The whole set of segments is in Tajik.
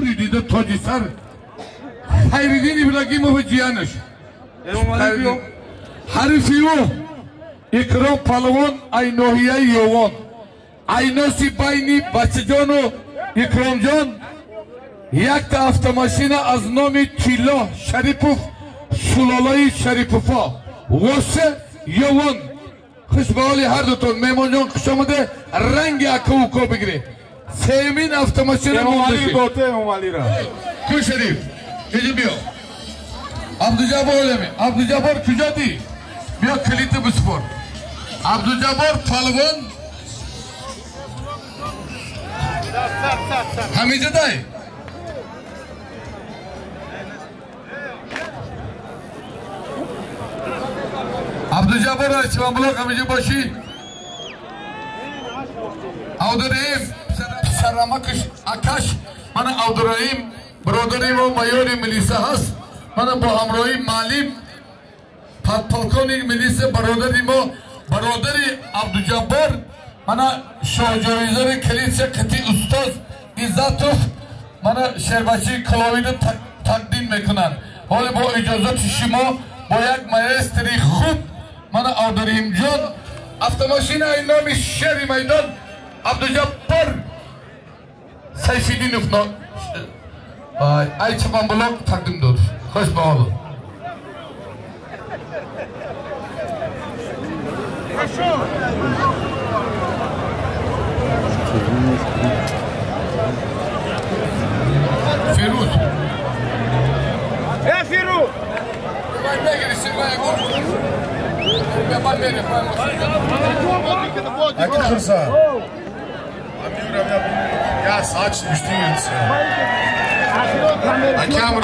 Нури дида тоҷи сар Хайриддин Ибрагимов ҷиянаш. Ҳарифи ӯ Икром палвон ай ноҳияи Ёвон. Айноси байни бачаҷону Икромҷон якта автомашина аз номи Тилло Шарипов сулолаи Шариповҳо. Ғоссе Ёвон. Хуш ба ҳоли ҳар дутон меҳмонҷон хуш омаде ранги ака уко бигиред. Сеюмин автомашина монда. Ку Шариф иҷо биё. Абдуҷаббор олами. Абдуҷаббор куҷо ди? Биё калита бисупор. Абдуҷаббор палвон ҳамиҷа дай. Абдуҷаббор Айчиманбулоқ ҳамиҷа бошӣ. Абдураҳим писарамакаш акаш мана Абдураҳим бародари мо майори милиса ҳаст. Мана бо ҳамроҳии маълим подполковник милиса бародари мо бародари Абдуҷаббор мана шоҳҷоизари калитса қити устоз Иззатов мана шербачии куловиро тақдим мекунанд. Ҳоле бо иҷозати шумо бо як маэстри хуб мана Абдураҳимҷон автомашина ай номи шери майдон Абдуҷаббор Сайфиддинов Айчиманбулоқ тақдим дод. Хуш ба ҳоло. Фирӯз. Э Фирӯз! Аки хирса.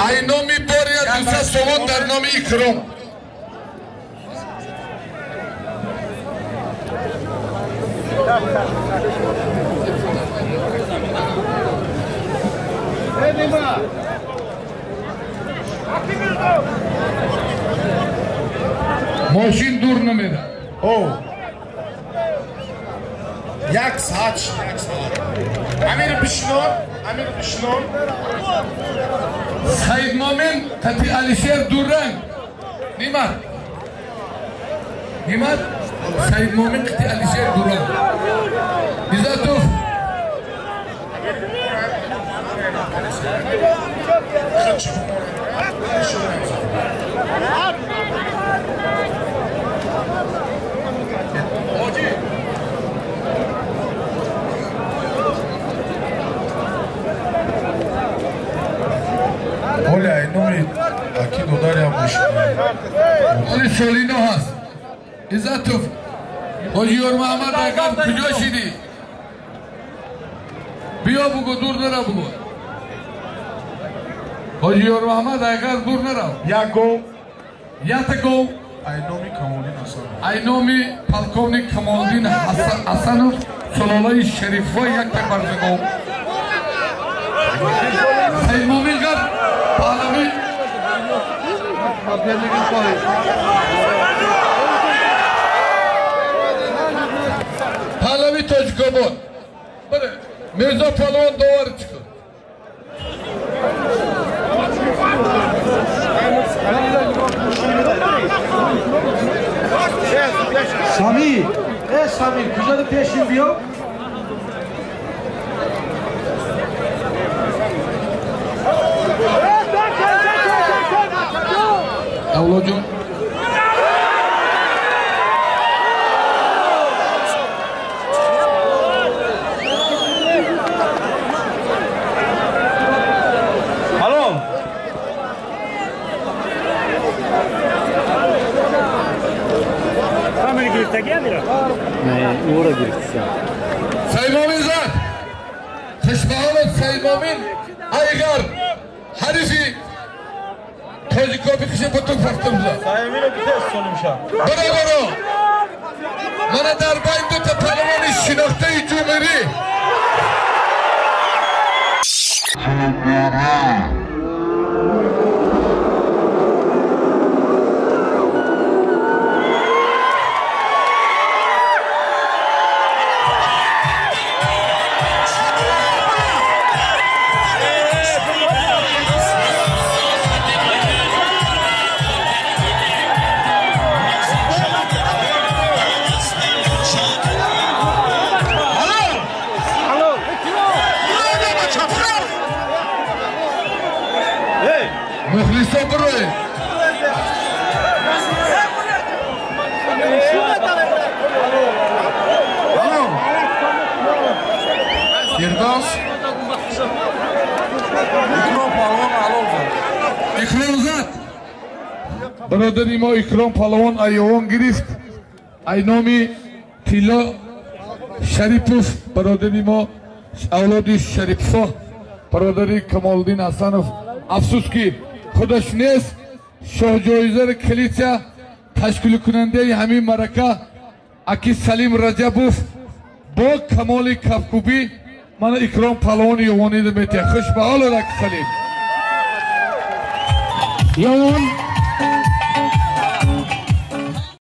Ай номи Бория 200 сомон дар номи Икром. Мошин дур намеда. Як соат, як соат. Амир бишнон, Амир бишнон. Саид Момин тати Алишер Дуранг. Нимат. Нимат. Саид Момин тати Алишер Дуранг. Иззатов. Оля, ай номи аки додарям бишнон. Оли Солино ҳаст. Иззатов. Ҳоҷи Ёрмуҳаммад агар куҷо шидӣ? Биё бугӯ, дур нара бугӯ. Ҳоҷи Ёрмуҳаммад агар дур нарав. Як гов. Якта гов. Ай номи Камолиддин Ҳасанов. Ай номи полковник Камолиддин Ҳасанов сулолаи Шарифҳо якта барзагов. Саид Момин гап паҳлавӣ. Паҳлави Тоҷикобод. Бале, Мирзо палвон довар чӣ кун. Самир, э Самир, куҷо пешин биё? Авлоҷон. Алло. Самир гирифтагӣ амира? Не, ӯро гирифтса. Саид Момин зад. Хушбаҳолат Саид Момин айгар ҳарифи тоҷикоби қиши бутун фахтимза. Саимиро битес сонимша. Бародаро, мана дар байн дута палвони шинохтаи ҷумҳурӣ. Мухлисо бироед. Фирдавс Икром палвон алов зад. Икром зад. Бародари мо Икром палвон айёвон гирифт. Ай номи Тилло Шарипов, бародари мо авлоди Шарипфо, бародари Камолиддин Ҳасанов. Афсӯс ки худаш нест. Шоҳҷоизари калитсия ташкилкунандаи ҳамин маърака аки Салим Раҷабов бо камоли кафкӯбӣ мана Икром палвони ёвонида метиҳад. Хуш ба ҳолат, аки Салим. Ёвон.